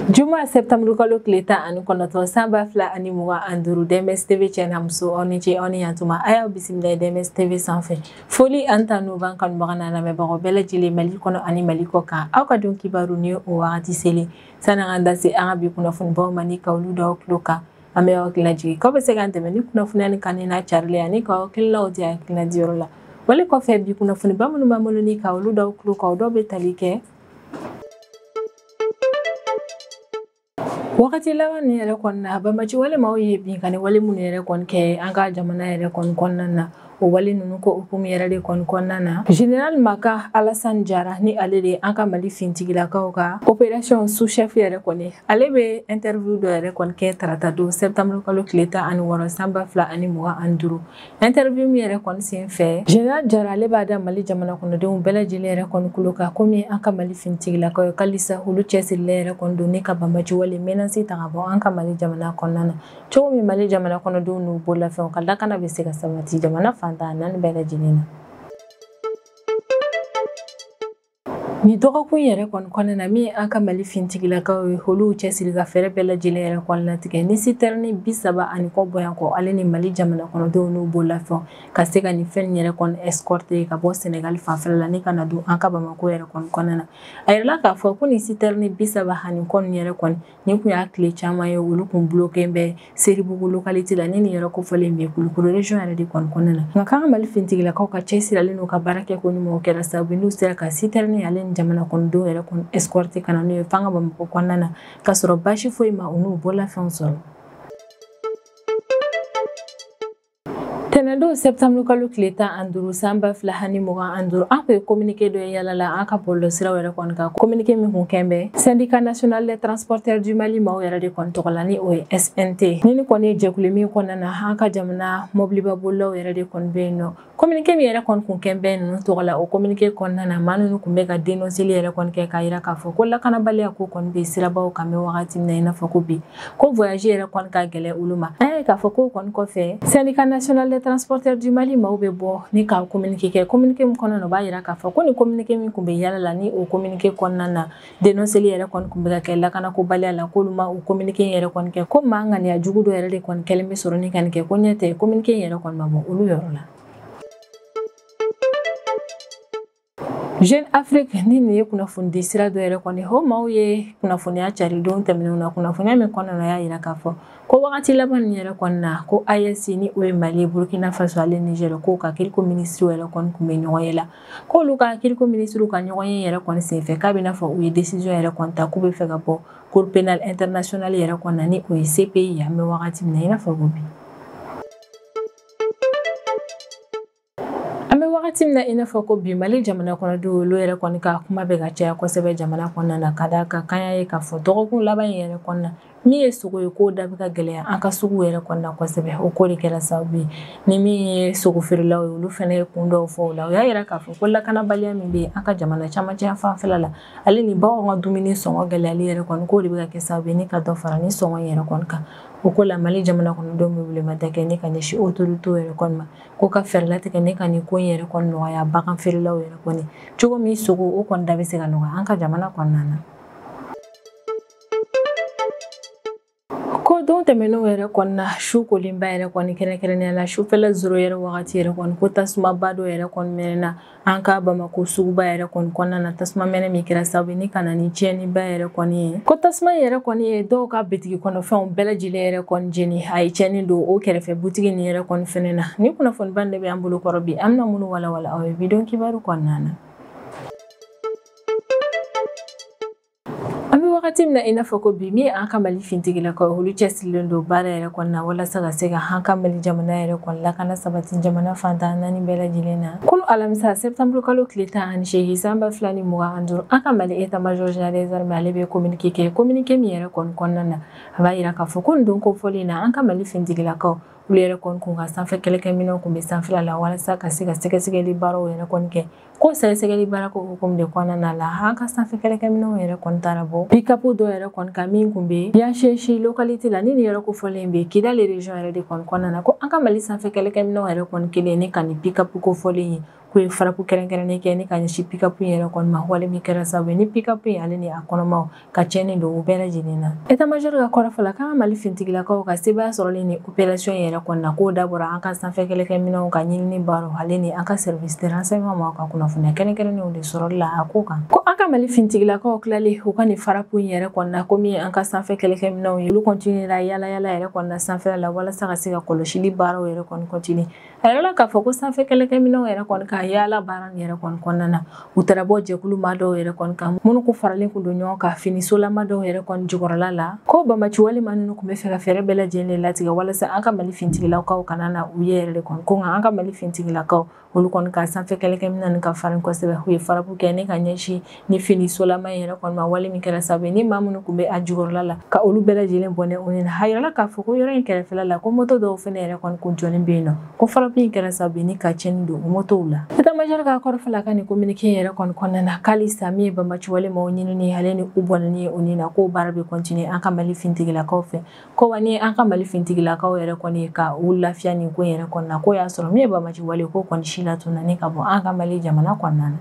Juma septembre kalo tile 19 san 2025 DMS TV cɛ n'a muso aw ni ce aw ni yantuma a y'aw bisimila DMS TV sanfɛ foli an ta n'u b'an kanubaga n'a lamɛnbagaw bɛɛ lajɛlen Mali kɔnɔ ani Mali kɔ kan aw ka don kibaru ni o wagati selen sani an da se an ka bi kunnafonibaw ma ni ka olu d'aw tulo kan an bɛ aw hakili lajigin k'aw bɛ se k'an dɛmɛ ni kunnafoniya ni kanni n'a carili ani k'aw hakililaw di hakilina diyɔrɔ la wali kɔfɛ bi kunnafoniba minnu b'an bolo ni ka olu d'aw tulo kan o dɔw bɛ tali kɛ wagati laban nin yɛrɛ kɔni na banbaci wale maaw ye binkanni wale minnu yɛrɛ kɔni kɛ an ka jamana yɛrɛ kɔni kɔnɔna na o wale ninnu ko hukumu yɛrɛ de kɔni kɔnɔna na général Maka Alassane Jara ni ale de an ka Mali fintigilakaw ka opération sous-chef yɛrɛ kɔni ale bɛ interview dɔ yɛrɛ kɔni kɛ tarata don septembre kalo tile 16 san 2025 interview min yɛrɛ kɔni sen fɛ général Jara ale b'a da Mali jamana kɔnɔdenw bɛɛ lajɛlen yɛrɛ kɔni kulo kan komi an ka Mali fintigilakaw ye k'alisa olu cɛsirilen yɛrɛ kɔni don ni ka banbaci wale menace ta ka bɔ an ka Mali jamana kɔnɔna na cogo min Mali jamana kɔnɔdenw n'u bololafɛnw ka lakana bɛ se ka sabati jamana fantan naani bɛɛ lajɛlen na. Ni dɔgɔkun yɛrɛ kɔni kɔnɔna na min an ka Mali fintigilakaw ye olu cɛsiri ka fɛɛrɛ bɛɛ lajɛlen yɛrɛ kɔni latigɛ ni citerne 30 ani kɔ bɔyan kɔ ale ni Mali jamana kɔnɔdenw n'u bololafɛnw ka se ka nin fɛn yɛrɛ kɔni escorter ka bɔ Senegal fanfɛla la ni ka na don an ka Bamako yɛrɛ kɔni kɔnɔna na a yirala k'a fɔ ko nin citerne 30 ani kɔ nin yɛrɛ kɔni nin kun y'a tile caman ye olu kun bloqué bɛ Seribugu localité la ni nin yɔrɔ kofɔlen bɛ Kulukoro région yɛrɛ de kɔni kɔnɔna na nka k'an ka Mali fintigilakaw ka cɛsirilen n'u ka baara kɛ ko ɲuman kɛra sababu n'u sera ka citerne ale ni jamana kɔnɔdenw yɛrɛ kɔni escorter ka na n'u ye f'an ka Bamakɔ kɔnɔna na k'a sɔrɔ baasi foyi ma u n'u bololafɛnw sɔrɔ. Tɛnɛndon septembre kalo tile 15 san 2025 an kun ye communiqué dɔ ye yala la an ka bɔlɔlɔsiraw yɛrɛ kɔni kan communiqué min kun kɛn bɛ syndicat national des transporteurs du Mali maaw yɛrɛ de kɔni tɔgɔ la ni o ye SNT ni kɔni ye jɛkulu min kɔnɔna na an ka jamana mɔbiliba bolilaw yɛrɛ de kɔni bɛ yen nɔ communiqué min yɛrɛ kɔni kun kɛn bɛ ninnu tɔgɔ la o communiqué kɔnɔna na maa ninnu kun bɛ ka dénonceli yɛrɛ kɔni kɛ k'a yira k'a fɔ ko lakanabaliya ko kɔni bɛ sirabaw kan bɛ wagati min na i n'a fɔ ko bi ko voyage yɛrɛ kɔni ka gɛlɛn olu ma an y'a ye k'a fɔ k'o kɔni kɔfɛ syndicat national des transporteurs du Mali maaw bɛ bɔ ni ka communiqué kɛ communiqué min kɔnɔna na o b'a yira k'a fɔ ko nin communiqué min kun bɛ yala la ni o communiqué kɔnɔna na dénonceli yɛrɛ kɔni kun bɛ ka kɛ lakanakobaliya la k'olu ma o communiqué yɛrɛ kɔni kɛ ko maa ŋaniya jugu dɔ yɛrɛ de kɔni kɛlen bɛ sɔrɔ ni ka nin kɛ ko ɲɛ tɛ communiqué yɛrɛ kɔni ma bɔ olu yɔrɔ la. Jeune Afrique ni nin ye kunnafonidi sira dɔ yɛrɛ kɔni o maaw ye kunnafoniya cari don tɛmɛnenw na kunnafoniya min kɔnɔna na y'a yira k'a fɔ ko wagati laban nin yɛrɛ kɔni na ko AES ni o ye Mali Burkina Faso ale Niger k'o ka kiriko minisiriw yɛrɛ kɔni kun bɛ ɲɔgɔn ye la k'olu ka kiriko minisiriw ka ɲɔgɔn ye yɛrɛ kɔni senfɛ k'a bɛ n'a fɔ u ye décision yɛrɛ kɔni ta k'u bɛ fɛ ka bɔ Cour pénale internationale yɛrɛ kɔni na ni o ye CPI an bɛ wagati min na i n'a fɔ ko bi. An bɛ wagati min na i n'a fɔ ko bi Mali jamana kɔnɔdenw olu yɛrɛ kɔni ka kuma bɛ ka caya kosɛbɛ jamana kɔnɔna na ka d'a kan k'an y'a ye k'a fɔ dɔgɔkun laban in yɛrɛ kɔnɔna min ye sogo ye k'o da bɛ ka gɛlɛya an ka sugu yɛrɛ kɔnɔna kosɛbɛ o ko de kɛra sababu ye ni min ye sogo feerelaw ye olu fana ye kun dɔw fɔ o la o y'a yira k'a fɔ ko lakanabaliya min bɛ an ka jamana camancɛ fanfɛla la ale ni baganw ka dumuni sɔngɔ gɛlɛyali yɛrɛ kɔni k'o de bɛ ka kɛ sababu ye ni ka dɔ fara ni sɔngɔ yɛrɛ kɔni kan o ko la Mali jamana kɔnɔdenw bɛ welemada kɛ ni ka ɲɛsin autorité yɛrɛ kɔni ma ko ka fɛɛrɛ latigɛ ne ka nin ko in yɛrɛ kɔni nɔgɔya bagan feerelaw yɛrɛ kɔni cogo min sogo o kɔni da bɛ se ka nɔgɔya an ka jamana kɔnɔna na. Ko don tɛmɛnenw yɛrɛ kɔni na su kolenba yɛrɛ kɔni kɛrɛnkɛrɛnnenya la sufɛla zoro yɛrɛ wagati yɛrɛ kɔni ko tasumaba dɔ yɛrɛ kɔni mɛnɛna an ka Bamako suguba yɛrɛ kɔni kɔnɔna na tasuma mɛnɛ min kɛra sababu ni ka na ni tiɲɛniba yɛrɛ kɔni ye ko tasuma yɛrɛ kɔni ye dɔw ka bitigi kɔnɔfɛnw bɛɛ lajɛlen yɛrɛ kɔni jeni a ye tiɲɛni don o kɛrɛfɛ butigi nin yɛrɛ kɔni fɛnɛ na ni kunnafoniba de bɛ an bolo kɔrɔ bi an bɛna minnu walawala aw ye bi don kibaru kɔnɔna na. An bɛ wagati min na i n'a fɔ ko bi min an ka Mali fintigilakaw olu cɛsirilen don baara yɛrɛ kɔni na walasa ka se ka an ka Mali jamana yɛrɛ kɔni lakana sabati jamana fantan naani bɛɛ lajɛlen na. Kunu alamisa septembre kalo tile 18 san 2025 an ka Mali état major général des armées ale bɛ communiqué kɛ communiqué min yɛrɛ kɔni kɔnɔna na a b'a yira k'a fɔ ko nin don kofɔlen na an ka Mali fintigilakaw olu yɛrɛ kɔni kun ka sanfɛ kɛlɛkɛminɛnw kun bɛ sanfɛla la walasa ka se ka sɛgɛsɛgɛli baaraw yɛrɛ kɔni kɛ ko sɛgɛsɛgɛli baara ko hukumu de kɔnɔna na la an ka sanfɛ kɛlɛkɛminɛnw yɛrɛ kɔni taara bɔ pick-up dɔ yɛrɛ kɔni kan min kun bɛ Yansesi localité la ni nin yɔrɔ kofɔlen bɛ Kidali région yɛrɛ de kɔni kɔnɔna na ko an ka Mali sanfɛ kɛlɛkɛminɛnw yɛrɛ kɔni kelen ni ka nin pick-up kofɔlen ye K'u ye frappe kɛrɛnkɛrɛnnen kɛ ni ka ɲɛsin pick-up in yɛrɛ kɔni ma, wale min kɛra sababu ye ni pick-up in ale ni a kɔnɔmaw ka tiɲɛni don u bɛɛ lajɛlen na. État-major ka kɔrɔfɔ la, k'an ka Mali finitigilakaw ka sebaaya sɔrɔlen ni opération yɛrɛ kɔni na, k'o dabɔra an ka sanfɛ kɛlɛkɛminɛnw ka ɲinini baaraw ale ni an ka service de renseignement maaw ka kunnafoniya kɛrɛnkɛrɛnnenw de sɔrɔli la a ko kan. Ko an ka Mali finitigilakaw tilalen u ka nin frappe in yɛrɛ kɔni na, ko min ye an ka sanfɛ kɛlɛkɛminɛnw ye, olu continuera yala yala yɛrɛ kɔni na sanfɛla la walasa ka se ka kɔlɔsili baaraw yɛrɛ kɔni continuer. A yɛrɛ la k'a fɔ ko sanfɛ kɛlɛkɛminɛnw yɛrɛ kɔni ka yala baara nin yɛrɛ kɔni kɔnɔna na, u taara bɔ jɛkulu maa dɔw yɛrɛ kɔni kan minnu kun faralen kun don ɲɔgɔn kan finisolama dɔw yɛrɛ kɔni jukɔrɔla la. Ko bamaci walima ninnu kun bɛ fɛ ka fɛɛrɛ bɛɛ lajɛlen de latigɛ walasa an ka Mali finitigilakaw kana na u ye yɛrɛ de kɔni. Ko nka an ka Mali finitigilakaw olu kɔni ka sanfɛ kɛlɛkɛminɛn ninnu ka farin kosɛbɛ, u ye frappe kɛ ne ka ɲɛsin ni finisolama in yɛrɛ kɔni ma, wale min kɛra sababu ye ni maa minnu kun bɛ a jukɔrɔla la ka olu bɛɛ lajɛlen bɔnɛ u ni na. A yirala k'a fɔ ko yɔrɔ in kɛrɛfɛla la, ko moto dɔw fɛnɛ yɛrɛ kɔni kun jɔlen bɛ yen nɔ, ko frappe in kɛra sababu ye ni ka tiɲɛni don o motow la. État-major ka kɔrɔfɔ la ka nin communiqué yɛrɛ kɔni kɔnɔna na, k'alisa min ye bamaci wale maaw ɲinini ale ni u bɔnɛni ye u ni na, k'o baara bɛ continuer an ka Mali finitigilakaw fɛ. Ko wa ni an ka Mali finitigilakaw yɛrɛ kɔni ka u lafiya nin ko in yɛrɛ kɔni na, k'o y'a sɔrɔ min ye bamaci wale ko kɔni si latunna ni ka bɔ an ka Mali jamana kɔnɔna na.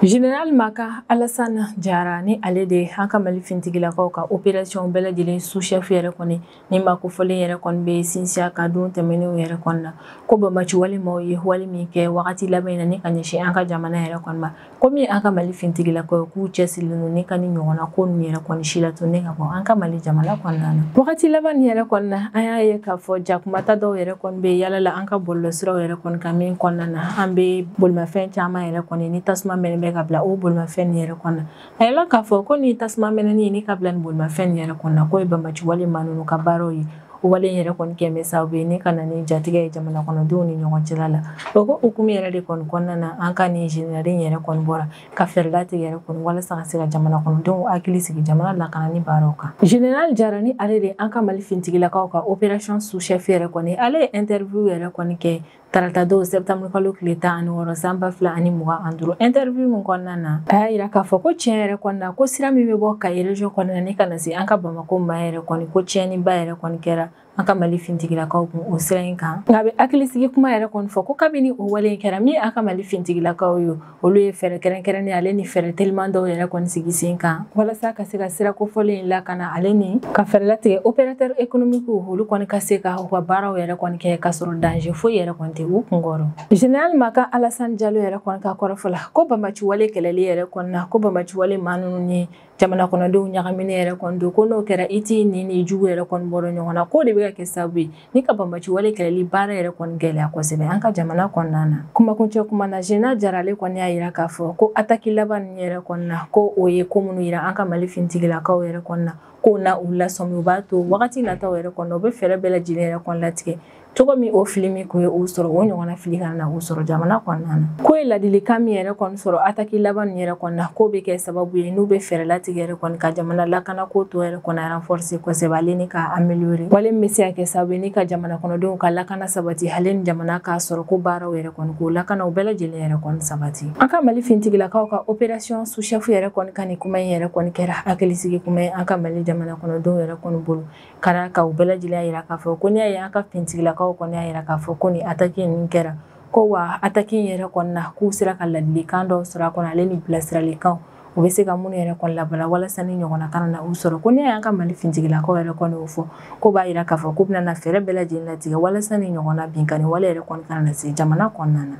Général Maka Alassane Jara ni ale de an ka Mali finitigilakaw ka opération bɛɛ lajɛlen sous-chef yɛrɛ kɔni ni maa kofɔlen yɛrɛ kɔni bɛ sinsin a ka don tɛmɛnenw yɛrɛ kɔni na, ko bamaci wale maaw ye wale min kɛ wagati laban in na ni ka ɲɛsin an ka jamana yɛrɛ kɔni ma, komi an ka Mali finitigilakaw k'u cɛsirilen don ni ka ni ɲɔgɔnna ko ninnu yɛrɛ kɔni si latunni ka bɔ an ka Mali jamana kɔnɔna na. Wagati laban nin yɛrɛ kɔni na, an y'a ye k'a fɔ jakumata dɔw yɛrɛ kɔni bɛ yala la an ka bɔlɔlɔsiraw yɛrɛ kɔni kan min kɔnɔna na, an bɛ bolimafɛn caman yɛrɛ kɔni ni tasuma mɛnɛ bɛ ka bila o bolimafɛn nin yɛrɛ kɔnɔna. A yɛlɛla k'a fɔ ko ni tasuma mɛnɛni ni ka bila nin bolimafɛn nin yɛrɛ kɔnɔna, k'o ye bamaci wale maa ninnu ka baaraw ye. O wale in yɛrɛ kɔni kɛ bɛ sababu ye ni ka na ni jatigɛ ye jamana kɔnɔdenw ni ɲɔgɔn cɛla la. O ko hukumu yɛrɛ de kɔni kɔnɔna na, an ka nin général in yɛrɛ kɔni bɔra ka fɛɛrɛ latigɛ yɛrɛ kɔni walasa ka se ka jamana kɔnɔdenw hakili sigi jamana lakanani baaraw kan. Général Jara ni ale de an ka Mali finitigilakaw ka opération sous-chef yɛrɛ kɔni, ale ye interview yɛrɛ kɔni kɛ tarata don septembre kalo tile 16 san 2025. Interview min kɔnɔna na, a y'a yira k'a fɔ ko tiɲɛ yɛrɛ kɔnɔna na, ko sira min bɛ bɔ Kayi région kɔnɔna na ni ka na se an ka Bamako ma yɛrɛ kɔni, ko tiɲɛniba yɛrɛ kɔni kɛra an ka Mali finitigilakaw kun o sira in kan. Nka a bɛ hakilisigi kuma yɛrɛ kɔni fɔ ko kabini o wale in kɛra, min an ka Mali finitigilakaw ye, olu ye fɛɛrɛ kɛrɛnkɛrɛnnen ale ni fɛɛrɛ teliman dɔw yɛrɛ kɔni sigi sen kan walasa ka se ka sira kofɔlen in lakana ale ni ka fɛɛrɛ latigɛ opérateur économique olu kɔni ka se ka u ka baaraw yɛrɛ kɔni kɛ ka sɔrɔ danger foyi yɛrɛ kɔni tɛ u kunkɔrɔ. Général Maka Alassane Diallo yɛrɛ kɔni ka kɔrɔfɔ la, ko bamaci wale kɛlɛli yɛrɛ kɔni na, ko bamaci wale maa ninnu ni jamana kɔnɔdenw ɲagaminen yɛrɛ kɔni don, ko n'o kɛra i t'i ni jugu yɛrɛ kɔni bɔra ɲɔgɔn na, k'o de bɛ ka kɛ sababu ye ni ka bamaci wale kɛlɛli baara yɛrɛ kɔni gɛlɛya kosɛbɛ an ka jamana kɔnɔna na. Kumakuncɛ kuma na, Général Jara ale kɔni y'a yira k'a fɔ ko attaque laban nin yɛrɛ kɔni na, ko o ye ko minnu yira an ka Mali finitigilakaw yɛrɛ kɔni na, k'o na u lasɔmi, u b'a to wagati nataw yɛrɛ kɔni na u bɛ fɛɛrɛ bɛɛ lajɛlen yɛrɛ kɔni latigɛ cogo min o fili min kun ye u sɔrɔ, o ɲɔgɔnna fili kana na u sɔrɔ jamana kɔnɔna na. Ko ye ladilikan min yɛrɛ kɔni sɔrɔ attaque laban nin yɛrɛ kɔni na, k'o bɛ kɛ sababu ye n'u bɛ fɛɛrɛ latigɛ yɛrɛ kɔni ka jamana lakana ko tɔ yɛrɛ kɔni renforcer kosɛbɛ ale ni ka améliorer, wale min bɛ se ka kɛ sababu ye ni ka jamana kɔnɔdenw ka lakana sabati ale ni jamana k'a sɔrɔ ko baaraw yɛrɛ kɔni k'o lakana u bɛɛ lajɛlen yɛrɛ kɔni sabati. An ka Mali finitigilakaw ka opération sous-chef yɛrɛ kɔni ka nin kuma in yɛrɛ kɔni kɛra hakilisigi kuma ye an ka Mali jamana kɔnɔdenw yɛrɛ kɔni bolo, ka d'a kan u bɛɛ lajɛlen y'a yira k'a fɔ ko n'i y'a ye an ka finitigilakaw kɔni y'a yira k'a fɔ ko nin attaque ninnu kɛra, ko wa attaque in yɛrɛ kɔni na k'u sera ka ladilikan dɔw sɔrɔ a kɔnɔ ale ni bilasiralikanw u bɛ se ka minnu yɛrɛ kɔni labila walasa ni ɲɔgɔnna kana na u sɔrɔ. Ko n'i y'an ka Mali finitigilakaw yɛrɛ kɔni y'o fɔ, ko b'a yira k'a fɔ k'u bɛna na fɛɛrɛ bɛɛ lajɛlen latigɛ walasa ni ɲɔgɔnna binkanni wale yɛrɛ kɔni kana na se jamana kɔnɔna na.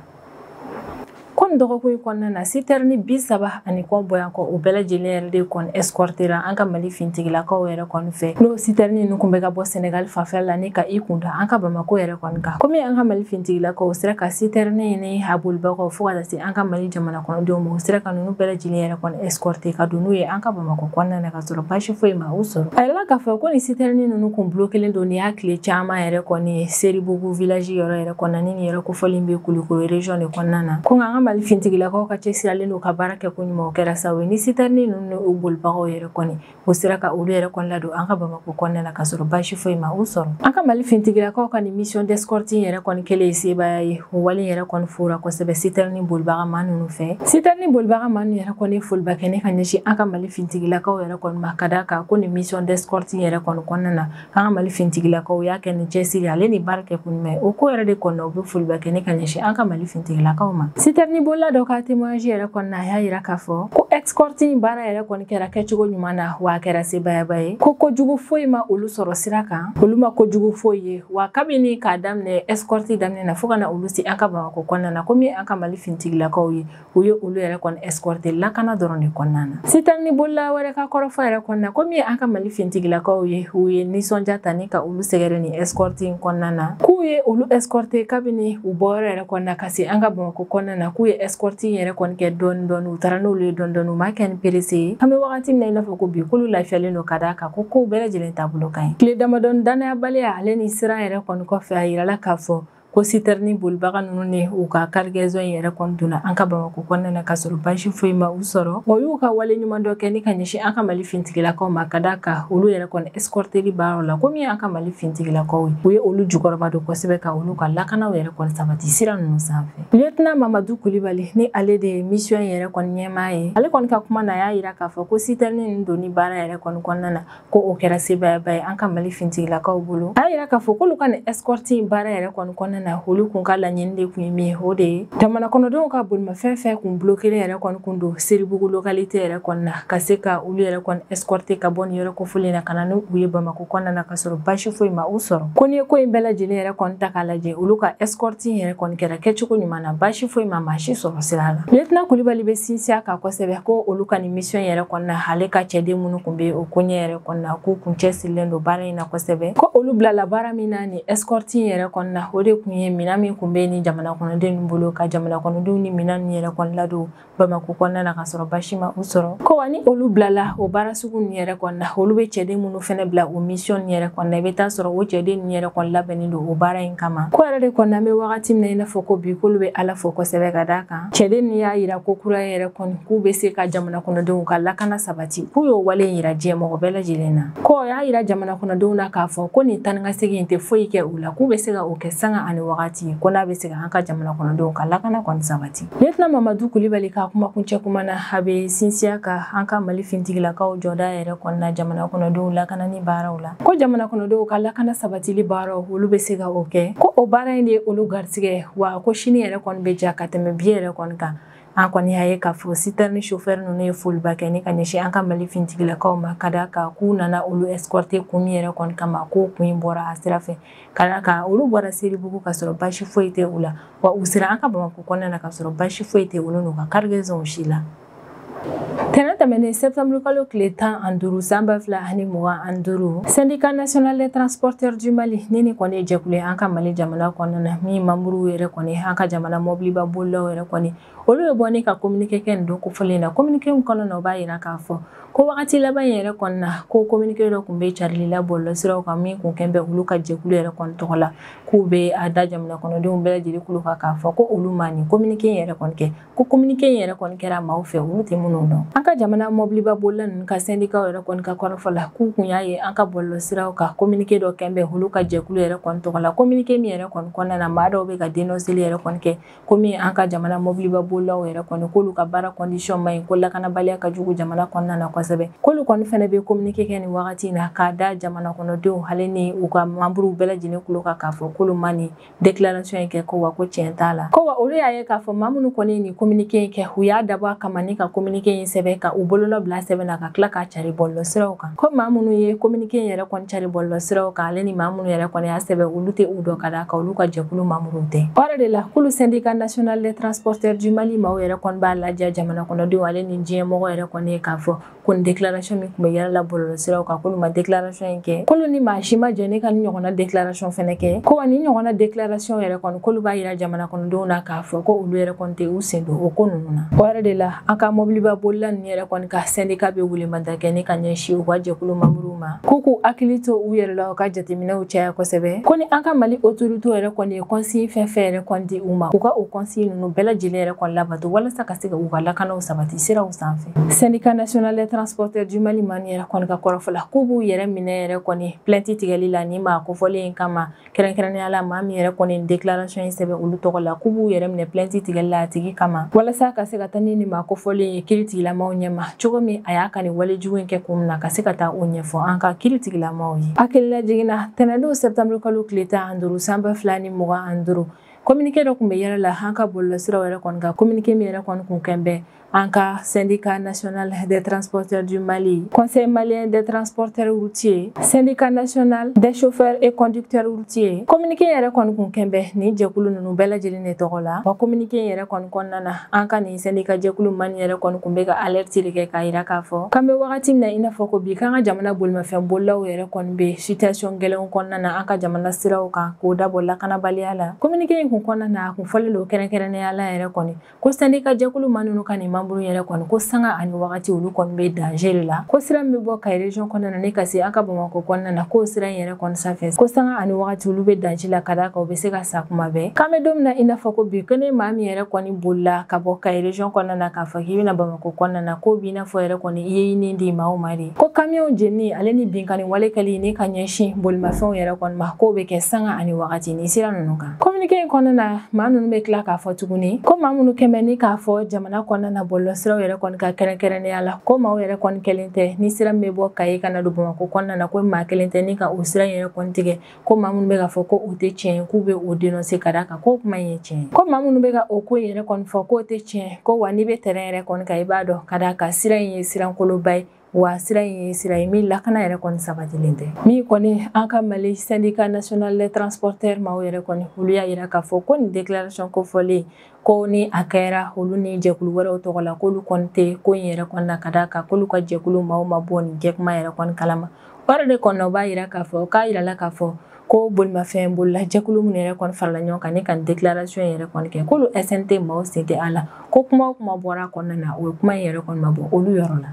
Ko nin dɔgɔkun in kɔnɔna na, citerne 30 ani kɔ bɔyan kɔ o bɛɛ lajɛlen yɛrɛ de kɔni escortera an ka Mali finitigilakaw yɛrɛ kɔni fɛ. N'o citerne ninnu kun bɛ ka bɔ Senegal fanfɛla la ni ka i kun da an ka Bamako yɛrɛ kɔni kan. Komi an ka Mali finitigilakaw sera ka citerne ni a bolibagaw fo ka taa se an ka Mali jamana kɔnɔdenw ma, u sera ka ninnu bɛɛ lajɛlen yɛrɛ kɔni escorter ka don n'u ye an ka Bamako kɔnɔna na ka sɔrɔ baasi foyi ma u sɔrɔ. A yirala k'a fɔ ko nin citerne ninnu kun bloquelen don nin y'a tile caman yɛrɛ kɔni ye Seribugu village yɔrɔ yɛrɛ kɔnɔna ni nin yɔrɔ kofɔlen bɛ Kulukoro région de kɔnɔna na. Ko nka an ka Mali fintigilakaw ka cɛsirilen don ka baara kɛ ko ɲuman, o kɛra sababu ye ni citerne ninnu u bolibagaw yɛrɛ kɔni o sera ka olu yɛrɛ kɔni ladon an ka Bamakɔ kɔnɔna la ka sɔrɔ baasi foyi ma u sɔrɔ. An ka Mali fintigilakaw ka nin mission d'escorte yɛrɛ kɔni kɛlen ye sebaaya ye, o wale yɛrɛ kɔni fora kosɛbɛ citerne bolibaga maa ninnu fɛ. Citerne bolibaga maa ninnu yɛrɛ kɔni foliba kɛ ne ka ɲɛsin an ka Mali fintigilakaw yɛrɛ kɔni ma, ka d'a kan ko nin mission d'escorte yɛrɛ kɔni kɔnɔna na an ka Mali fintigilakaw y'a kɛ ni cɛsiri ale ni baara kɛ ko ɲuman ye. O ko yɛrɛ de kɔnɔna u bɛ foliba kɛ ne ka ɲɛsin an ka Mali fintigilakaw ma. Citerne bolila dɔ ka témoignage yɛrɛ kɔnɔna a y'a yira k'a fɔ ko escorte in baara yɛrɛ kɔni kɛra kɛcogo ɲuman na, wa a kɛra sebaayaba ye, ko kojugu foyi ma olu sɔrɔ sira kan, olu ma kojugu foyi ye, wa kabini k'a daminɛ escorte daminɛ na fo ka na olu se an ka Bamakɔ kɔnɔna na, komi an ka Mali fintigilakaw ye u ye olu yɛrɛ kɔni escorte lakana dɔrɔn de kɔnɔna na. Citerne bolila wɛrɛ ka kɔrɔfɔ yɛrɛ kɔnɔna, komi an ka Mali fintigilakaw ye u ye nisɔndiya ta ni ka olu sɛgɛrɛ ni escorte in kɔnɔna na, k'u ye olu escorte kabini u bɔyɔrɔ yɛrɛ kɔnɔna ka se an ka Bamakɔ kɔnɔna na, k'u ye escorte in yɛrɛ kɔni kɛ dɔɔni dɔɔni, u taara n'olu ye dɔɔni dɔɔni, u ma kɛ ni pressé ye. An bɛ wagati min na i n'a fɔ ko bi k'olu lafiyalen don ka d'a kan ko kow bɛɛ lajɛlen taabolo ka ɲi. Tile damadɔni danayabaliya ale ni siran yɛrɛ kɔni kɔfɛ, a yirala k'a fɔ ko citerne bolibaga ninnu ni u ka cargaison yɛrɛ kɔni donna an ka Bamakɔ kɔnɔna na ka sɔrɔ baasi foyi ma u sɔrɔ. O y'u ka wale ɲuman dɔ kɛ ni ka ɲɛsin an ka Mali fintigilakaw ma, ka d'a kan olu yɛrɛ kɔni escorteli baaraw la, komi an ka Mali fintigilakaw ye u ye olu jukɔrɔba don kosɛbɛ ka olu ka lakanaw yɛrɛ kɔni sabati sira ninnu sanfɛ. Lieutenant Mamadu Kulibali ni ale de ye mission yɛrɛ kɔni ɲɛmaa ye, ale kɔni ka kuma na a y'a yira k'a fɔ ko citerne ninnu donni baara yɛrɛ kɔni kɔnɔna na ko o kɛra sebaayaba ye an ka Mali fintigilakaw bolo. A y'a yira k'a fɔ k'olu ka nin escorte in baara yɛrɛ kɔni kɔnɔna na, olu kun ka laɲini de kun ye min ye, o de ye jamana kɔnɔdenw ka bolimafɛn fɛn kun bloqué yɛrɛ kɔni kun don Seribugu localité yɛrɛ kɔni na, ka se ka olu yɛrɛ kɔni escorter ka bɔ nin yɔrɔ kofɔlen na ka na n'u ye Bamakɔ kɔnɔna na ka sɔrɔ baasi foyi ma u sɔrɔ. Ko n'i ye ko in bɛɛ lajɛlen yɛrɛ kɔni ta k'a lajɛ, olu ka escorte yɛrɛ kɔni kɛra kɛcogo ɲuman na, baasi foyi ma maa si sɔrɔ sira la. Lieutenant Kulibali bɛ sinsin a kan kosɛbɛ ko olu ka nin mission yɛrɛ kɔni na, ale ka cɛden minnu kun bɛ o koɲɛ yɛrɛ kɔni na, k'u kun cɛsirilen don baara in na kosɛbɛ, ko olu bilala baara min na nin escorte yɛrɛ kɔni na, o de kun ye minɛn min kun bɛ ni jamana kɔnɔdenw bolo, ka jamana kɔnɔdenw ni minɛn ninnu yɛrɛ kɔni ladon Bamakɔ kɔnɔna na ka sɔrɔ baasi ma u sɔrɔ. Ko wa ni olu bilala o baara sugu ninnu yɛrɛ kɔni na, olu bɛ cɛden minnu fɛnɛ bila o mission ninnu yɛrɛ kɔni na, i bɛ taa sɔrɔ o cɛden ninnu yɛrɛ kɔni labɛnnen don o baara in kama. Ko yɛrɛ de kɔni na, an bɛ wagati min na i n'a fɔ ko bi, k'olu bɛ Ala fo kosɛbɛ ka d'a kan cɛden ninnu y'a yira ko kura yɛrɛ kɔni k'u bɛ se ka jamana kɔnɔdenw ka lakana sabati, k'u y'o wale in yira diɲɛ mɔgɔ bɛɛ lajɛlen na. Ko y'a yira jamana kɔnɔdenw na k'a fɔ ko nin taa ni ka segin in tɛ foyi kɛ u la, k'u bɛ se ka o kɛ sanga ani wagati, ko n'a bɛ se ka an ka jamana kɔnɔdenw ka lakana kɔni sabati. Lieutenant Mamadu Kulibali ka kuma kuncɛ kuma na, a bɛ sinsin ka an ka Mali fintigilakaw jɔda yɛrɛ kɔni na jamana kɔnɔdenw lakanani baaraw la, ko jamana kɔnɔdenw ka lakana sabatili baaraw olu bɛ se ka o kɛ, ko o baara in de ye olu garisɛgɛ, wa ko sini yɛrɛ kɔni bɛ ja ka tɛmɛ bi yɛrɛ kɔni kan. An kɔni y'a ye k'a fɔ citerne chauffeur ninnu ye foliba kɛ ni ka ɲɛsin an ka Mali fintigilakaw ma, ka d'a kan k'u nana olu escorter kun min yɛrɛ kɔni kama, k'o kun in bɔra a sira fɛ, ka d'a kan olu bɔra Seribugu ka sɔrɔ baasi foyi tɛ u la, wa u sera an ka Bamakɔ kɔnɔna na ka sɔrɔ baasi foyi tɛ olu n'u ka cargaison si la. Tɛnɛn tɛmɛnen septembre kalo tile 15 san 2025, syndicat national des transporteurs du Mali ni kɔni ye jɛkulu ye an ka Mali jamana kɔnɔna na, min membre yɛrɛ kɔni an ka jamana mɔbiliba bolilaw yɛrɛ kɔni olu bɛ bɔ ni ka communiqué kɛ nin don kofɔlen na. Communiqué in kɔnɔna na, o b'a yira k'a fɔ ko wagati laban in yɛrɛ kɔni na, ko communiqué dɔ kun bɛ carili la bɔlɔlɔsiraw kan min kun kɛn bɛ olu ka jɛkulu yɛrɛ kɔni tɔgɔ la, k'u bɛ a da jamana kɔnɔdenw bɛɛ lajɛlen kulo kan k'a fɔ ko olu ma nin communiqué in yɛrɛ kɔni kɛ, ko communiqué in yɛrɛ kɔni kɛra maaw fɛ olu tɛ minnu dɔn. An ka jamana mɔbiliba bolila ninnu ka syndicat yɛrɛ kɔni ka kɔrɔfɔ la, k'u kun y'a ye an ka bɔlɔlɔsiraw kan communiqué dɔ kɛn bɛ olu ka jɛkulu yɛrɛ kɔni tɔgɔ la, communiqué min yɛrɛ kɔni kɔnɔna na maa dɔw bɛ ka dénoncer yɛrɛ kɔni kɛ komi an ka jamana mɔbiliba bolilaw yɛrɛ kɔni k'olu ka baara condition man ɲi, ko lakanabaliya ka jugu jamana kɔnɔna na kosɛbɛ, k'olu kɔni fɛnɛ bɛ communiqué kɛ nin wagati in na k'a da jamana kɔnɔdenw ale ni u ka membres bɛɛ lajɛlen kulo kan k'a fɔ k'olu ma nin déclaration in kɛ, ko wa ko tiɲɛ t'a la, ko wa olu y'a ye k'a fɔ maa minnu kɔni ye nin communiqué in kɛ, u y'a dabɔ a kama ni ka communiqué in sɛbɛn ka u bolonɔ bila sɛbɛn na ka tila k'a cari bɔlɔlɔsiraw kan, ko maa minnu ye communiqué in yɛrɛ kɔni cari bɔlɔlɔsiraw kan ale ni maa minnu yɛrɛ kɔni y'a sɛbɛn olu tɛ u dɔn ka d'a kan olu ka jɛkulu membres tɛ. O yɛrɛ de la k'olu syndicat national des transporteurs du Mali maaw yɛrɛ kɔni b'a lajɛ jamana kɔnɔdenw ale ni diɲɛ mɔgɔ yɛrɛ kɔni ye k'a fɔ ko nin déclaration min tun bɛ yala la bɔlɔlɔsiraw kan k'olu ma déclaration in kɛ, k'olu ni maa si ma jɛ ne ka nin ɲɔgɔnna déclaration fɛnɛ kɛ, ko wa nin ɲɔgɔnna déclaration yɛrɛ kɔni k'olu b'a yira jamana kɔnɔdenw na k'a fɔ ko olu yɛrɛ kɔni tɛ u sen don o ko ninnu na. O yɛrɛ de la an ka mɔbiliba bolila ninnu yɛrɛ yɛrɛ kɔni ka syndicat bɛ welemada kɛ ni ka ɲɛsin u ka jɛkulu membre ma, k'u k'u hakili to u yɛrɛ la, u ka jateminɛw caya kosɛbɛ. Ko ni an ka Mali autorité yɛrɛ kɔni ye consigne fɛn fɛn yɛrɛ kɔni di u ma, u ka o consigne ninnu bɛɛ lajɛlen yɛrɛ kɔni labato walasa ka se ka u ka lakanaw sabati siraw sanfɛ. Syndicat national des transporteurs du Mali maa yɛrɛ kɔni ka kɔrɔfɔ la, k'u b'u yɛrɛ minɛ yɛrɛ kɔni plainte tigɛli la ni maa kofɔlen in kama, kɛrɛnkɛrɛnnenya la maa min yɛrɛ kɔni déclaration in sɛbɛn olu tɔgɔ la, k'u b'u yɛrɛ minɛ plainte tigɛli la a tigi kama walasa ka se ka taa ni maa kofɔlen ye kiiri tigilamaw ɲɛma cogo min a y'a ka nin walejugu in kɛ kun min na, ka se ka taa o ɲɛfɔ an ka kiiri tigilamaw ye. Hakilila jiginna tɛnɛndon septembre kalo tile 15 san 2025, communiqué dɔ tun bɛ yɛlɛ la an ka bɔlɔlɔsiraw yɛrɛ kɔni kan, communiqué min yɛrɛ kɔni kun kɛn bɛ an ka syndicat national des transporteurs du Mali, conseil malien des transporteurs routiers, syndicat national des chauffeurs et conducteurs routiers. Communiqué yɛrɛ kɔni kun kɛn bɛ nin jɛkulu ninnu bɛɛ lajɛlen de tɔgɔ la. Wa communiqué yɛrɛ kɔni kɔnɔna na, an ka nin syndicat jɛkulu mani yɛrɛ kɔni kun bɛ ka alerte de kɛ k'a yira k'a fɔ k'an bɛ wagati min na i n'a fɔ ko bi, k'an ka jamana bolimafɛn bolilaw yɛrɛ kɔni bɛ situation gɛlɛnw kɔnɔna na an ka jamana siraw kan, k'o dabɔ lakanabaliya la. Communiqué in kun kɔnɔna na, a kun fɔlen don kɛrɛnkɛrɛnnenya la yɛrɛ kɔni ko syndicat jɛkulu maa ninnu ka nin membre yɛrɛ kɔni ko sanga ani wagati olu kɔni bɛ danger de la, ko sira min bɛ bɔ Kayi région kɔnɔna na ne ka se an ka Bamakɔ kɔnɔna na, k'o sira in yɛrɛ kɔni sanfɛ ko sanga ani wagati olu bɛ danger la, ka d'a kan u bɛ se ka sa kuma bɛɛ. K'an bɛ don min na i n'a fɔ ko bi, ko ne maa min yɛrɛ kɔni bolila ka bɔ Kayi région kɔnɔna na k'a fɔ k'i bɛna Bamakɔ kɔnɔna na, k'o b'i n'a fɔ yɛrɛ kɔni i ye nin di maaw ma de. Ko camion jenini ale ni binkanni wale kɛli ni ka ɲɛsin bolimafɛnw yɛrɛ kɔni ma, k'o bɛ kɛ sanga ani wagati ni sira ninnu kan. Communiqué in kɔnɔna na, maa ninnu bɛ tila k'a fɔ tuguni ko maa minnu kɛmɛ ni k'a fɔ jamana kɔnɔna na bɔlɔlɔsiraw yɛrɛ kɔni ka kɛrɛnkɛrɛnnenya la, ko maaw yɛrɛ kɔni kelen tɛ ni sira min bɛ bɔ Kayi ka na don Bamakɔ kɔnɔna na, ko maa kelen tɛ ni ka o sira in yɛrɛ kɔni tigɛ, ko maa minnu bɛ k'a fɔ ko o tɛ tiɲɛ ye, k'u bɛ o dénoncer ka d'a kan k'o kuma in ye tiɲɛ ye. Ko maa minnu bɛ ka o ko in yɛrɛ kɔni fɔ k'o tɛ tiɲɛ, ko wa n'i bɛ terrain yɛrɛ kɔni kan i b'a dɔn ka d'a kan sira in ye sirankoloba ye, wa sira in ye sira ye min lakana yɛrɛ kɔni sabatilen tɛ. Min kɔni an ka Mali syndicat national des transporteurs maaw yɛrɛ kɔni olu y'a yira k'a fɔ ko nin déclaration kofɔlen ko ni a kɛra olu ni jɛkulu wɛrɛw tɔgɔ la, k'olu kɔni tɛ ko in yɛrɛ kɔni na, ka d'a kan k'olu ka jɛkulu maaw ma bɔ nin jɛkuma yɛrɛ kɔni kalama. O yɛrɛ de kɔni na, o b'a yira k'a fɔ k'a yirala k'a fɔ ko bolimafɛn bolila jɛkulu minnu yɛrɛ kɔni farala ɲɔgɔn kan ne ka déclaration yɛrɛ kɔni kɛ, k'olu SNT maaw sen tɛ a la, ko kuma o kuma bɔra a kɔnɔna na, o ye kuma in yɛrɛ kɔni ma bɔ olu yɔrɔ la.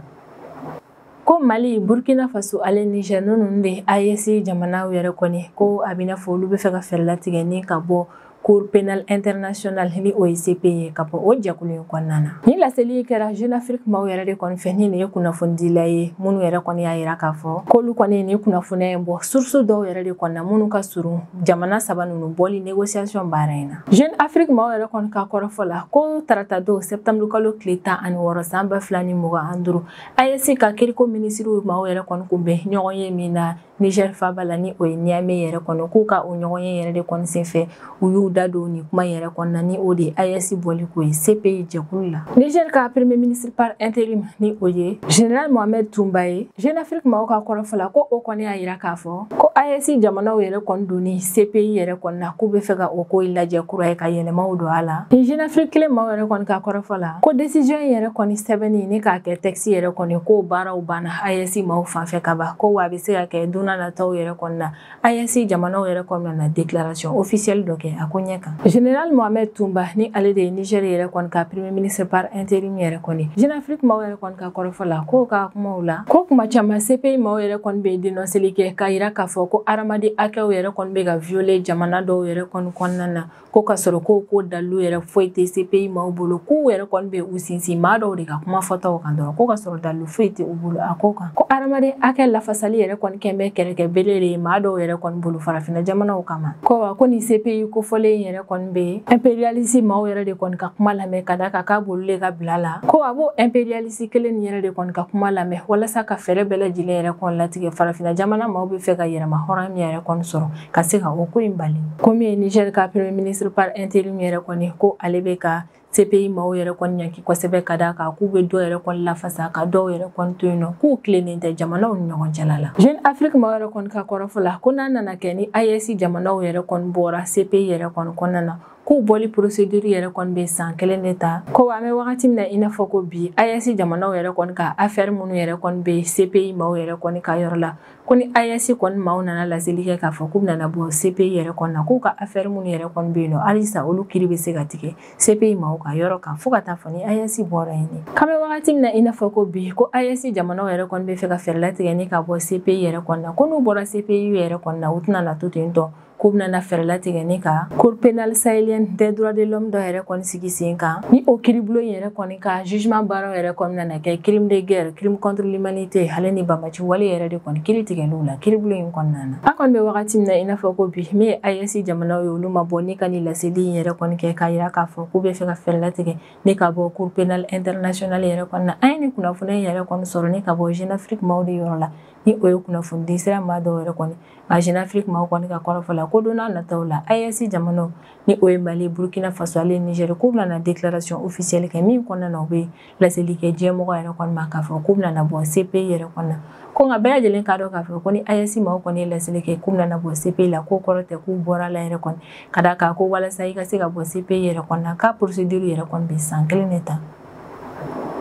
Ko Mali, Burkina Faso ale Niger ninnu de AES jamanaw yɛrɛ kɔni ko a b'i n'a fɔ olu bɛ fɛ ka fɛɛrɛ latigɛ ni ka bɔ Cour pénale internationale ni o ye CPI ye, ka bɔ o jɛkulu in kɔnɔna na. Ni laseli kɛra Jeune Afrique maaw yɛrɛ de kɔni fɛ, ni nin ye kunnafonidila ye minnu yɛrɛ kɔni y'a yira k'a fɔ k'olu kɔni ye nin kunnafoniya in bɔ source dɔw yɛrɛ de kɔni na minnu ka surun jamana saba ninnu bɔli négociation baara in na. Jeune Afrique maaw yɛrɛ kɔni ka kɔrɔfɔ la, ko tarata don septembre kalo tile 16 san 2025, AES ka kiriko minisiriw maaw yɛrɛ kɔni kun bɛ ɲɔgɔn ye min na Niger faaba la ni o ye Niamey yɛrɛ kɔni, k'u ka o ɲɔgɔn ye yɛrɛ de kɔni senfɛ u y'u da don nin kuma yɛrɛ kɔni na ni o de ye AES bɔli ko ye CPI jɛkulu la. Niger ka premier ministre par intérim ni o ye Général Mohamed Toumba ye, Jeune Afrique maaw ka kɔrɔfɔ la ko o kɔni y'a yira k'a fɔ ko AES jamanaw yɛrɛ kɔni donni CPI yɛrɛ kɔni na, k'u bɛ fɛ ka o ko in lajɛ kura ye ka yɛlɛmaw don a la. Ni Jeune Afrique kelen maaw yɛrɛ kɔni ka kɔrɔfɔ la, ko décision in yɛrɛ kɔni sɛbɛnni ni k'a kɛ texte yɛrɛ kɔni k'o baaraw banna AES maaw fan fɛ ka ban, ko wa a bɛ se ka kɛ don n'a nataw yɛrɛ kɔni na AES jamanaw yɛrɛ kɔni na déclaration officielle dɔ kɛ a ko ɲɛ kan. Général Mohamed Toumba ni ale de ye Niger yɛrɛ kɔni ka premier ministre par intérim yɛrɛ kɔni, Jeune Afrique maaw yɛrɛ kɔni ka kɔrɔfɔ la k'o ka kumaw la ko kuma caman CPI maaw yɛrɛ kɔni bɛ dénonceli kɛ k'a yira k'a fɔ ko hadamaden hakɛw yɛrɛ kɔni bɛ ka violer jamana dɔw yɛrɛ kɔni kɔnɔna na, ko ka sɔrɔ ko dalilu yɛrɛ foyi tɛ CPI maaw bolo, k'u yɛrɛ kɔni bɛ u sinsin maa dɔw de ka kuma fɔtaw kan dɔrɔn, ko ka sɔrɔ dalilu foyi tɛ u bolo a ko kan. Ko hadamaden hakɛ lafasali yɛrɛ kɔni kɛn bɛ kɛlɛkɛbele de ye maa dɔw yɛrɛ kɔni bolo farafinna jamanaw kama. Ko wa ko nin CPI kofɔlen yɛrɛ kɔni bɛ impérialiste maaw yɛrɛ de kɔni ka kuma lamɛn ka d'a kan k'a b'olu de ka bila la, ko a b'o impérialiste kelen nin yɛrɛ de kɔni ka kuma lamɛn walasa ka fɛɛrɛ bɛɛ lajɛlen yɛrɛ kɔni latigɛ farafinna jamana maaw bɛ fɛ ka yɛrɛma hɔrɔnya min yɛrɛ kɔni sɔrɔ ka se ka o ko in bali. Komi Niger ka premier ministre par intérim yɛrɛ kɔni ko ale bɛ ka CPI maaw yɛrɛ kɔni ɲangi kosɛbɛ ka d'a kan k'u bɛ dɔw yɛrɛ kɔni lafasa ka dɔw yɛrɛ kɔni to yen nɔ, k'u tilennen tɛ jamanaw ni ɲɔgɔn cɛla la. Jeune Afrique maaw yɛrɛ kɔni ka kɔrɔfɔ la ko n'a nana kɛ ni AES jamanaw yɛrɛ kɔni bɔra CPI yɛrɛ kɔni kɔnɔna na, k'u bɔli procédure yɛrɛ kɔni bɛ san kelen de ta, ko an bɛ wagati min na i n'a fɔ ko bi AES jamanaw yɛrɛ kɔni ka affaire minnu yɛrɛ kɔni bɛ CPI maaw yɛrɛ kɔni ka yɔrɔ la, ko ni AES kɔni maaw nana laseli kɛ k'a fɔ k'u bɛna bɔ CPI yɛrɛ kɔni na, k'u ka affaire minnu yɛrɛ kɔni bɛ yen nɔ halisa olu kiiri bɛ se ka tigɛ CPI maaw ka yɔrɔ kan fo ka taa fɔ ni AES bɔra yen. K'an bɛ wagati wagati min na i n'a fɔ ko bi ko AES jamanaw yɛrɛ kɔni bɛ fɛ ka fɛɛrɛ latigɛ ni ka bɔ CPI yɛrɛ kɔnɔna ko n'u bɔra CPI yɛrɛ kɔnɔna u tɛna na to ten tɔ k'u bɛna na fɛɛrɛ latigɛ ni ka Cour pénale sahélienne des droits de l'homme dɔ yɛrɛ kɔni sigi sen kan ni o kiiribulon yɛrɛ kɔni ka jugement baaraw yɛrɛ kɔni nana kɛ crime de guerre, crime contre l'humanité ale ni banbaci wale yɛrɛ de kɔni kiiri tigɛliw la kiiribulon in kɔnɔna na. An kɔni bɛ wagati min na i n'a fɔ ko bi min ye AES jamanaw ye olu ma bɔ ni ka nin laseli in yɛrɛ kɔni kɛ k'a yira k'a fɔ k'u bɛ fɛ ka fɛɛrɛ latigɛ ni ka bɔ Cour pénale internationale yɛrɛ kɔnɔna na. An ye nin kunnafoniya yɛrɛ kɔni sɔrɔ ni ka bɔ Jeune Afrique maaw de yɔrɔ la ni o ye kunnafoni sira maa dɔw yɛrɛ kɔni nka Jeune Afrique maaw kɔni ka kɔrɔfɔ la ko don n'a nataw la AES jamanaw ni o ye Mali, Burkina Faso ale Niger k'u bɛna na déclaration officielle kɛ min kɔnɔna na u bɛ laseli kɛ diɲɛmɔgɔ yɛrɛ kɔni ma k'a fɔ k'u bɛna na bɔ CPI yɛrɛ kɔnɔna ko nka bɛɛ lajɛlen k'a dɔn k'a fɔ ko ni AES maaw kɔni ye laseli kɛ k'u bɛna na bɔ CPI la k'o kɔrɔ tɛ k'u bɔra la yɛrɛ kɔni ka d'a kan ko walasa i ka se ka bɔ CPI yɛrɛ kɔnɔna k'a procédure yɛrɛ kɔni bɛ san kelen de ta.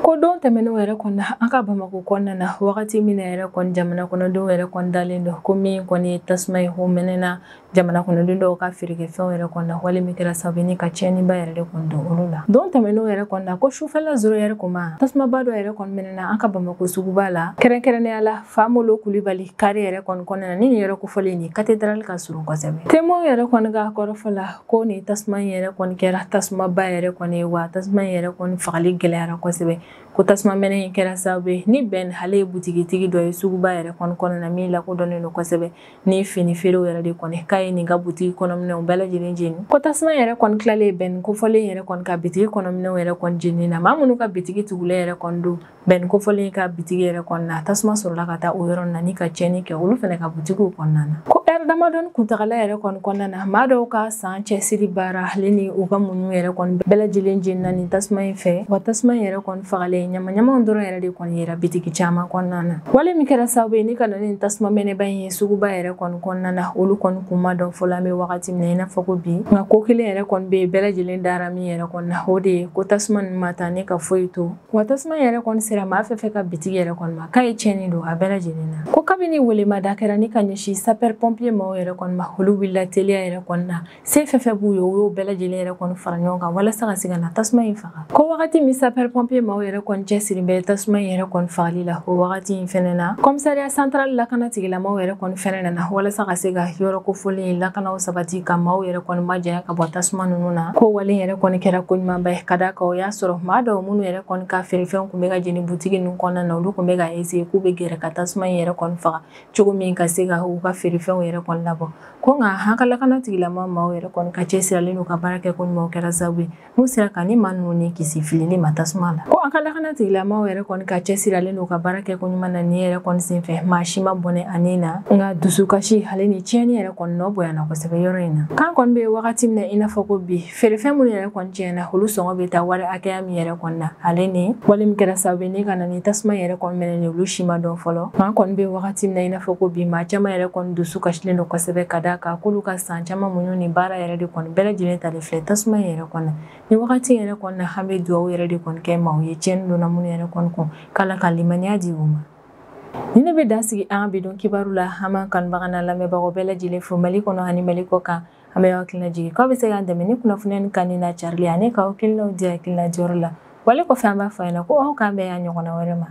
Ko don tɛmɛnenw yɛrɛ kɔni an ka Bamakɔ kɔnɔna na wagati min na yɛrɛ kɔni jamana kɔnɔdenw yɛrɛ kɔni dalen don ko min kɔni ye tasuma ye ko mɛnɛna jamana kɔnɔden dɔw ka feerekɛfɛnw yɛrɛ kɔni na wale min kɛra sababu ni ka tiɲɛniba yɛrɛ de kɔni don olu la. Don tɛmɛnenw yɛrɛ kɔni na ko sufɛla zoro yɛrɛ kuma tasumaba dɔ yɛrɛ kɔni mɛnɛna an ka Bamakɔ suguba la kɛrɛnkɛrɛnnenya la Famolo Kulibali kare yɛrɛ kɔni kɔnɔna na ni nin yɛrɛ kofɔlen nin cathédrale ka surun kosɛbɛ. Témoin yɛrɛ kɔni ka kɔrɔfɔ la ko nin tasuma in yɛrɛ kɔni kɛra tasumaba yɛrɛ kɔni ye wa tasuma in yɛrɛ kɔni fagali gɛlɛyara kosɛbɛ. Ko tasuma mɛnɛ in kɛra sababu ye ni bɛn ale ye butigitigi dɔ ye suguba yɛrɛ kɔni kɔnɔna na min lakodɔnnen don kosɛbɛ ni fini feerew yɛrɛ de kɔni k'a ye nin ka butigi kɔnɔminɛnw bɛɛ lajɛlen jeni. Ko tasuma yɛrɛ kɔni tilalen bɛn kofɔlen yɛrɛ kɔni ka bitigi kɔnɔminɛnw yɛrɛ kɔni jeni na maa minnu ka bitigi tugulen yɛrɛ kɔni don bɛn kofɔlen ka bitigi yɛrɛ kɔni na tasuma sɔrɔla ka taa o yɔrɔ na ni ka tiɲɛni kɛ olu fana ka butigiw kɔnɔna na. Ko ɛri damadɔni kuntagala yɛrɛ kɔni kɔnɔna na maa dɔw ka san cɛsiri baara ale ni u ka muɲu yɛrɛ kɔni bɛɛ lajɛlen jenina nin tasuma in fɛ wa tasuma in yɛrɛ kɔni fagalen ɲamaɲamaw dɔrɔn yɛrɛ de kɔni yera bitigi caman kɔnɔna na. Wale min kɛra sababu ye ni ka na ni tasuma mɛnɛba in ye suguba yɛrɛ kɔni kɔnɔna na olu kɔni kun ma dɔn fɔlɔ an bɛ wagati min na i n'a fɔ ko bi nka ko kelen yɛrɛ kɔni bɛ yen bɛɛ lajɛlen dara min yɛrɛ kɔni na o de ye ko tasuma ninnu ma taa ne ka foyi to wa tasuma yɛrɛ kɔni sera maa fɛn fɛn ka bitigi yɛrɛ kɔni ma k'a ye tiɲɛni don a bɛɛ lajɛlen na. Ko kabini welemada kɛra ni ka ɲɛsin sapeur pompier maaw yɛrɛ kɔni ma olu wulila teliya yɛrɛ kɔni na se fɛn fɛn b'u ye u y'o bɛɛ lajɛlen yɛrɛ kɔni fara ɲɔgɔn kan walasa ka se ka na tasuma in faga. Ko wagati min sapeur pompier maaw yɛrɛ kɔni cɛsiri bɛ tasuma in yɛrɛ kɔni fagali la o wagati in fɛnɛ na commissariat central lakana tigilamaw yɛrɛ kɔni fɛnɛ nana walasa ka se ka yɔrɔ kofɔlen in lakanaw sabati ka maaw yɛrɛ kɔni majanya ka bɔ tasuma ninnu na. Ko wale yɛrɛ kɔni kɛra ko ɲumanba ye ka d'a kan o y'a sɔrɔ maa dɔw minnu yɛrɛ kɔni ka feerefɛnw kun bɛ ka jeni butigi ninnu kɔnɔna na olu kun bɛ ka essayer k'u bɛ gɛrɛ ka tasuma in yɛrɛ kɔni faga cogo min ka se ka u ka feerefɛnw yɛrɛ kɔni labɔ. Ko nka an ka lakana tigilama maaw yɛrɛ kɔni ka cɛsirilen n'u ka baara kɛ ko ɲumanw kɛra sababu ye n'u sera ka ni maa ninnu ni kisi filili ma tasuma la. Ko an ka lakana tigilamaw yɛrɛ kɔni ka cɛsirilen n'u ka baara kɛ ko ɲuman na nin yɛrɛ kɔni senfɛ maa si ma bɔnɛ a ni na nka dusukasi ale ni tiɲɛni yɛrɛ kɔni nɔ bonyana kosɛbɛ yɔrɔ in na. K'an kɔni bɛ wagati min na i n'a fɔ ko bi feerefɛn minnu yɛrɛ kɔni tiɲɛna olu sɔngɔ bɛ taa wari hakɛya min yɛrɛ kɔni na ale ni wale min kɛra sababu ye ni ka na ni tasuma yɛrɛ kɔni mɛnɛ ni olu si ma dɔn fɔlɔ. K'an kɔni bɛ wagati min na i n'a fɔ ko bi maa caman yɛrɛ kɔni dusu kasilen don kosɛbɛ ka d'a kan k'olu ka san caman muɲu ni baara yɛrɛ de kɔni bɛɛ lajɛlen talen filɛ tasuma in yɛrɛ kɔni na. Ni wagati yɛrɛ kɔni na an bɛ dugawu yɛrɛ de kɔni kɛ maaw ye tiɲɛni donna minnu yɛrɛ kɔni kun k'Ala ka limaniya di u ma. Ni ne bɛ dan sigi an bi don kibaru la an b'an kanubaga n'an lamɛnbagaw bɛɛ lajɛlen fo Mali kɔnɔ ani Mali kɔ kan. An bɛ hakilina jigin k'aw bɛ se k'an dɛmɛ ni kunnafoniya nin kanni n'a carili ani k'aw hakilinaw di hakilina jɔyɔrɔ la. Wale kɔfɛ an b'a fɔ a ɲɛna ko aw k'an bɛn a ɲɔgɔnna wɛrɛ ma.